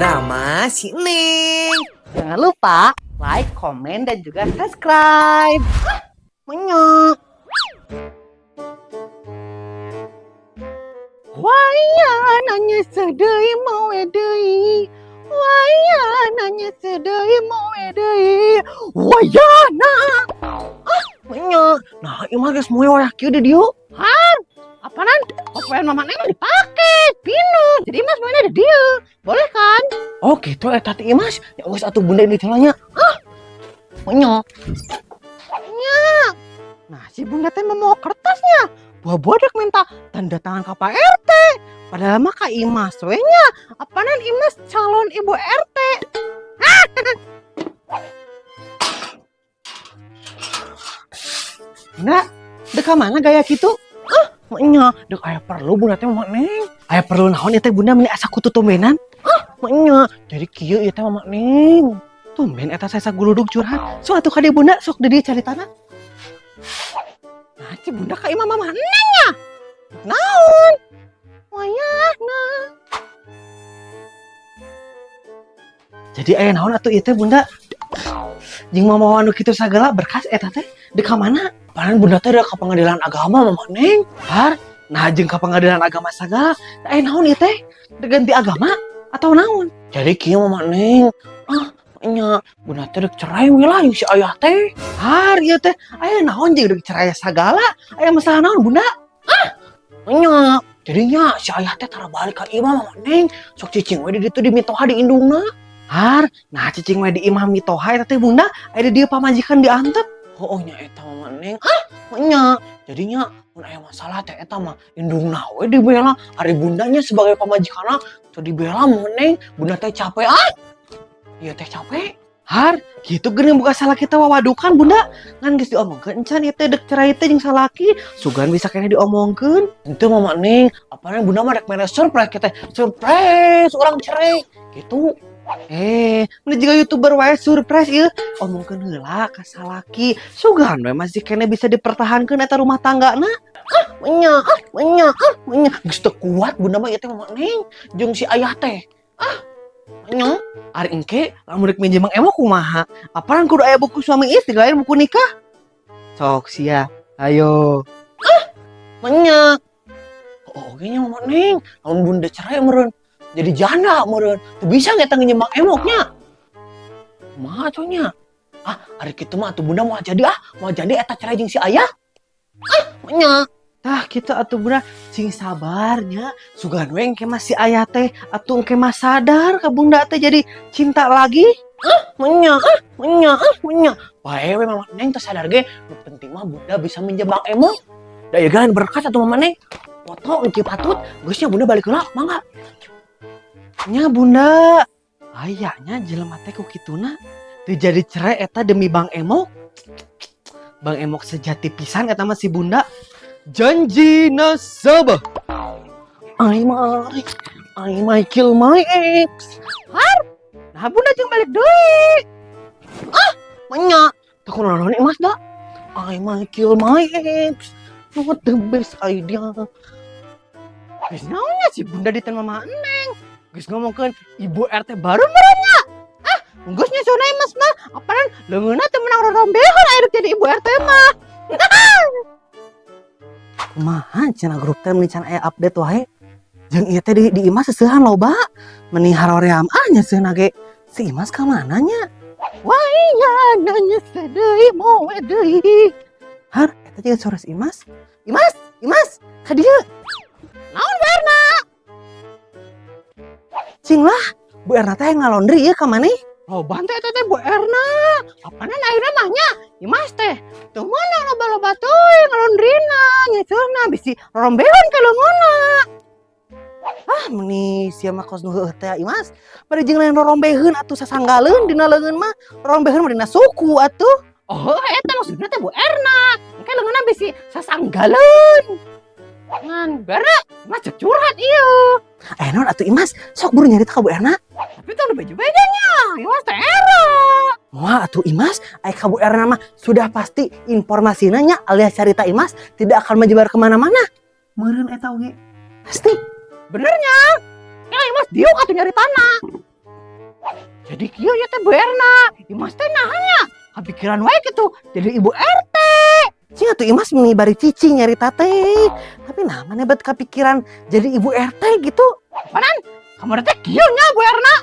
Drama si Neng. Jangan lupa like, komen, dan juga subscribe. Menyok. Waya nanya sedeui moe deui. Waya nanya sedeui moe deui. Wayana. Ah, Menyok. Nah, ieu mah geus moe wayah kieu di dieu. Har, apaanan? Popoean mama Neng dipake, pinu. Jadi Mas mainnya di dieu. Boleh kan? Oh, gitu eta teh Imas. Ya geus atuh bunda ini nya. Ah. Menyok. Nya. Nah, si bunda teh mau kertasnya. Buah-buah dek minta tanda tangan ke Pak RT. Padahal mah Kak Imas we nya. Apaanan Imas calon ibu RT. Bunda, dek ka mana gaya kitu? Ah, nya, dek aya perlu bunda teh mama Neng. Aya perlu naon ieu teh bunda meni asa kutu tumbenan? Ah, nya, jadi kieu ieu teh mama Neng. Tumben eta saya saguludug curhat. Sok atuh ka dieu bunda, sok di dieu caritana. Nah, si bunda ka imah mama Neng nya. Naon? Wayahna. Jadi aya naon atuh ieu teh bunda? Jeung mamawa nu kitu sagala berkas eta teh di ka mana? Padahal bunda teh ka pengadilan agama mama Neng. Har, nah jeung ka pengadilan agama sagala, aya naon ieu teh? Diganti agama atau naon? Jadi kieu mama Neng. Ah, nya bunda teh dek cerai we lah jeung si ayah teh. Har, ieu teh aya naon jeung dek cerai sagala? Aya masalah naon bunda? Ah, nya jadinya si ayah teh tara balik ka imah mama Neng. Sok cicing we di ditu di mitoha di indungna. Har, nah cicing we di imah mitoha eta teh bunda, aya di dieu pamajikan diantep. Oh, nya eta mama Neng. Ah, nya jadinya mun aya masalah teh eta mah indungna we dibela. Ari bundanya sebagai pamajikanna teu dibela mama Neng, bunda teh capek ah. Ieu teh capek. Har, gitu geuning buka salah kita wawadukan bunda. Ngan geus diomongkeun encan ieu teh dek cerai teh jeung salaki, sugan bisa keneh diomongkeun. Henteu mama Neng, apana bunda mah rek mere surprise kita. Surprise urang cerai gitu. Ini juga youtuber wae surprise ieu. Omongkeun heula ka salaki. Sugan we masih keneh bisa dipertahankeun eta rumah tanggana. Ah, nya, ah, nya, ah, nya. Geus teu kuat bunda mah ieu teh mama Neng jeung si ayah teh. Ah, nya. Ari engke lamun rek minjem Mang Emo kumaha? Apaan kudu aya buku suami istri lain buku nikah? Sok sia, ayo. Ah, nya. Oh, oge nya mama Neng, lamun bunda cerai meureun jadi janda meureun. Teu bisa eta nginjem Mang Emoknya. Kumaha atuh nya? Ah, ari kitu mah atuh bunda moal jadi ah, moal jadi eta cerai jeung si ayah. Ah, nya. Tah kitu atuh bunda, sing sabarnya. Sugan we engke mah si ayah teh atuh engke mah sadar ka bunda teh jadi cinta lagi. Ah, nya, ah, nya, ah, nya. Bae we mama Neng teu sadar ge, nu penting mah bunda bisa minjem Mang Emok. Da ieu ge berkas atuh mama Neng. Foto nu kieu patut, geus nya bunda balik heula, mangga. Nya bunda, ayahnya jelema teh ku kituna teu jadi cerai eta demi Bang Emok. Bang Emok sejati pisan eta mah si bunda. Janji nasabah. I might kill my ex. Har, nah bunda jeung balik deui. Ah, nya. Teu kunaon Imas da. I might kill my ex. Not the best idea. Geus naonnya si bunda diten mama Neng. Geus ngomongkeun ibu RT baru meureunnya. Ah, geus nya sona Imas mah. Apaan leungeunna teu meunang rorombehan aya jadi ibu RT mah. Kumaha cenah grup teh meni can aya update wae. Jeung ieu teh di Imas seseuhan loba. Meni haroream ah nya seuhna ge. Si Imas ka mana nya? Waya nanya sedeui moe deui. Har, eta jeung suara si Imas. Imas, Imas, ka dieu. Naon Bu Erna? Cing lah, Bu Erna teh ngalondri ieu ka maneh? Loba teh eta teh Bu Erna. Apanan ayeuna mah nya? Imas teh teu meunang loba-loba teuing ngalondrina, nyeuseuhna bisi rombehan ka leungeunna. Ah, meni sia mah kos nu heueuh teh Imas. Bari jeung lain rorombeheun atuh sasanggaleun dina leungeun mah. Rorombeheun mah dina suku atuh. Oh, eta maksudna teh Bu Erna. Engke leungeunna bisi sasanggaleun. Ngan Bu Erna, Imas cek curhat ieu. Naon atuh Imas, sok buru nyarita ka Bu Erna. Tapi tong dibeja-beja nya, Imas teh era. Wah, atuh Imas, aya ka Bu Erna mah sudah pasti informasina nya alias carita Imas tidak akan menyebar kemana-mana. Meureun eta oge. Pasti. Benernya. Ya Imas diuk atuh nyaritana. Jadi kieu nya teh Bu Erna. Imas teh naha nya? Kapikiran wae gitu jadi ibu RT. Cing atuh Imas meni bari cicing nyarita teh. Tapi nah mana bet kepikiran jadi ibu RT gitu. Panan, kamu teh kieu nya Bu Erna.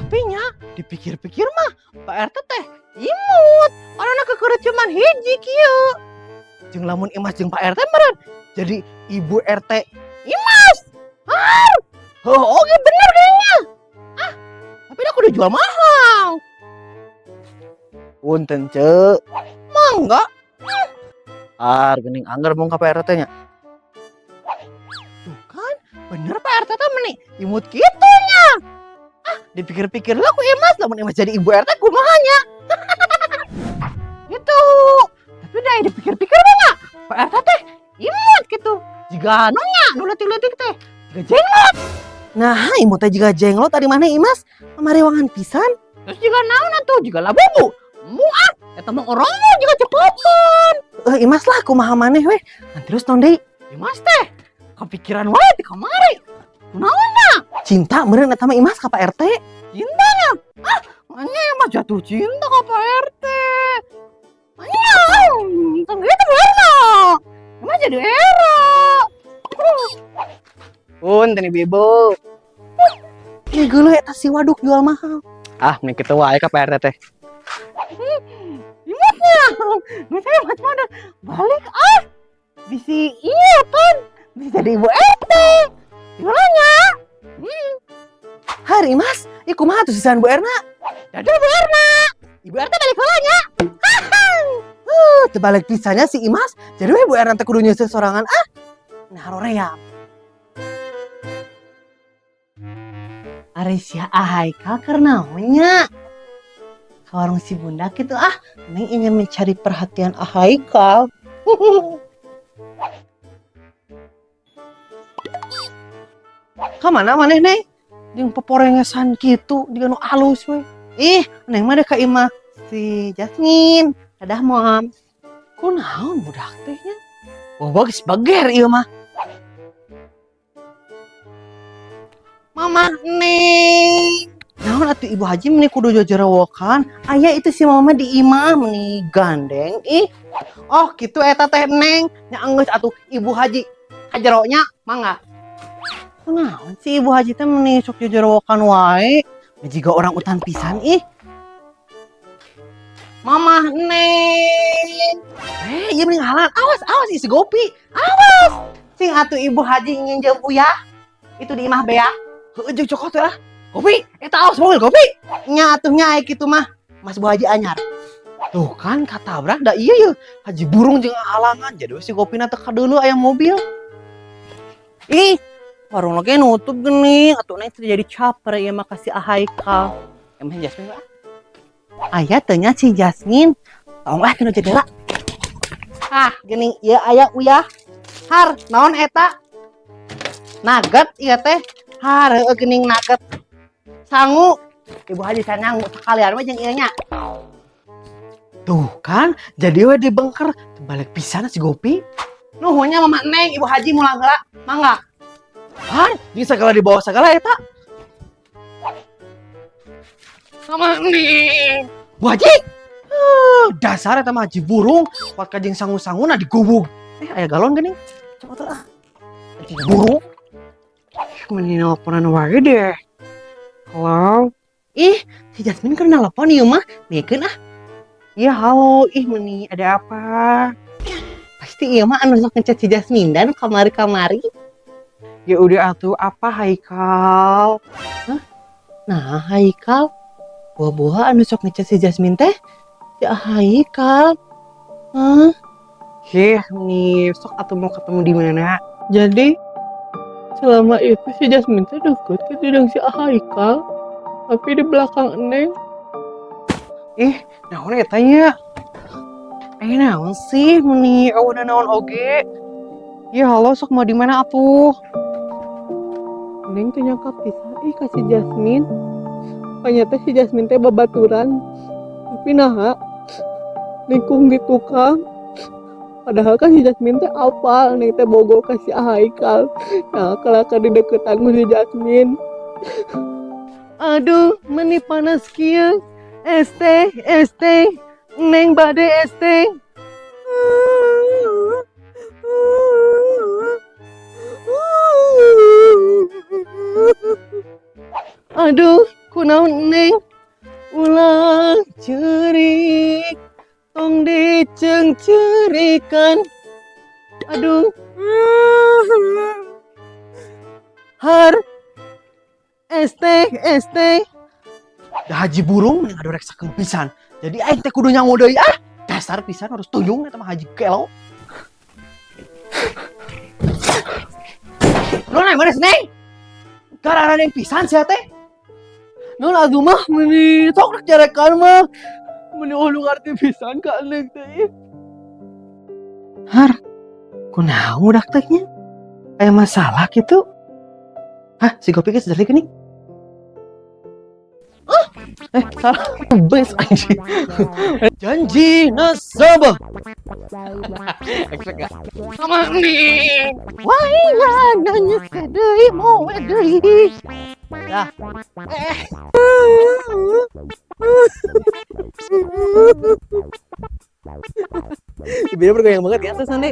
Tapi nya dipikir-pikir mah Pak RT teh imut. Karena kekeureut cuman hiji kieu. Jeung lamun Imas jeung Pak RT meureun jadi ibu RT Imas. Ah, oh, oke bener kayaknya. Ah, tapi aku udah jual mahal. Punten, Ceu. Mangga. Ar, geuning angger mong ka Pak RT nya. Tuh kan, bener Pak RT teh meni imut kitu nya. Ah, dipikir-pikir lah ku Imas, lamun Imas jadi ibu RT kumaha nya? Gitu. Tapi dah dipikir-pikir mah Pak RT teh imut gitu. Jiga anu nya, nu leutik-leutik teh. Jiga jenglot. Nah, imut teh jiga jenglot tadi mana Imas? Pamariwangan pisan. Terus jiga naon atuh? Jiga labubu. Muah, eta mah oromo jiga ceplokan. Eh, Imas lah kumaha maneh weh. Nah, terus naon deui? Imas teh kepikiran wae di kamari. Kunaon nya? Cinta meureun eta mah Imas ka Pak RT. Cinta nya? Ah, nya Imas jatuh cinta ka Pak RT. Nya, tong gitu bener. Imas jadi era. Punten ibu-ibu. Ih, geuleuh eta si waduk jual mahal. Ah, mending kitu wae ka Pak RT teh. Imutnya, misalnya macam mana? Balik ah, bisi iya kan, bisa jadi ibu RT. Gimana? Hari Mas, ih kumaha tuh sisaan Bu Erna? Dadah Bu Erna. Ibu RT balik heula nya. Terbalik pisannya si Imas. Jadi we Bu Erna teh kudu nyeuseut sorangan ah. Nah, haroream. Ari sia Haikal keur naon nya? Ka warung si Bunda gitu ah. Neng ingin mencari perhatian Haikal. Ka mana maneh Neng? Jeung poporengesan kitu jiga nu alus we. Ih, Neng mah ka imah si Jasmine. Dadah Mom. Kunaon budak teh nya? Wah, geus bager ieu mah. Mama Neng. Naon atuh Ibu Haji meni kudu jojerowokan? Aya itu si mama di imah meni gandeng ih. Oh, kitu eta teh Neng. Nya enggeus atuh Ibu Haji kajero nya mangga. Kunaon si Ibu Haji teh meni sok jojerowokan wae? Jiga orang utan pisan ih. Mama Neng. Ieu mending halan. Awas, awas isi gopi. Awas. Sing atuh Ibu Haji nginjem uyah. Itu di imah bea. Heueuh jeung cokot teh lah. Gopi, eta awas mobil gopi. Nya atuh nya aya kitu mah. Mas Bu Haji anyar. Tuh kan katabrak da iya ye. Haji burung jeung halangan. Jadi we si gopina teh kadeuleu aya mobil. Ih, warung lagi nutup geuning. Atuh Neng teh jadi caper ieu mah kasih Haikal. Emang Jasmine ah? Aya teh nya si Jasmine. Tong ah kena jendela. Ah, geuning ieu aya uyah. Har, naon eta? Nugget ieu teh. Har, heueuh geuning nugget. Sangu. Ibu Haji sanyangu sekalian we jeung ieu nya. Tuh kan, jadi we dibengker. Balik pisan si Gopi. Nuhunnya Mama Neng, Ibu Haji mulang heula. Mangga. Har, jeung sagala dibawa sagala eta. Mama Neng. Bu Haji. Dasar eta mah haji burung, kuat ka jeung sangu-sanguna digubug. Aya galon geuning. Coba tuh ah. Haji burung. Mending nelponan wae deh. Halo. Ih, si Jasmine keur nelpon ieu mah. Mikeun ah. Iya, halo. Ih, meni ada apa? Pasti ieu mah anu sok ngechat si Jasmine dan kamari-kamari. Ya udah atuh, apa Haikal? Hah? Nah, Haikal. Buah-buah anu sok ngechat si Jasmine teh. Si Haikal. Hah? Heh, nih, sok atuh mau ketemu di mana? Jadi selama itu si Jasmine teh deket ke jeung si Haikal, tapi di belakang Neng. Ih, naon eta nya? Naon sih meni eueuh naon oge? Ya halo, sok mau di mana atuh? Neng teh nyangka pisan ih ka si Jasmine. Ternyata si Jasmine teh babaturan. Tapi naha nikung di tukang. Padahal kan si Jasmine teh apal, Neng teh bogo ka si Haikal. Nah, kalau di deketan ku si Jasmine. Aduh, meni panas kieu. Es teh, es teh. Neng bade es teh. Aduh, kunaon, Neng? Ulah ceurik, tong diceungceurikan. Aduh. Har. Es teh, es teh. Da Haji Burung mending adu rek sakeun pisan. Jadi aing teh kudu nyango deui ah. Dasar pisan harus tuyung eta mah Haji Gelo. Lu naik mana, Neng? Gara-gara yang pisan sia teh. Nun atuh mah meuni sok rek jarekan mah. Meuni oh nu ngarti pisan ka Neng teh. Har, kunaon budak teh nya? Aya masalah gitu? Hah, si Gopi geus dari geuning? Salah. Bes anjing. Janji nasabah. Expect gak? Sama nih. Wah, iya, nanya deui moe deui. Dah. Bibirnya bergoyang banget ya, terus nanti.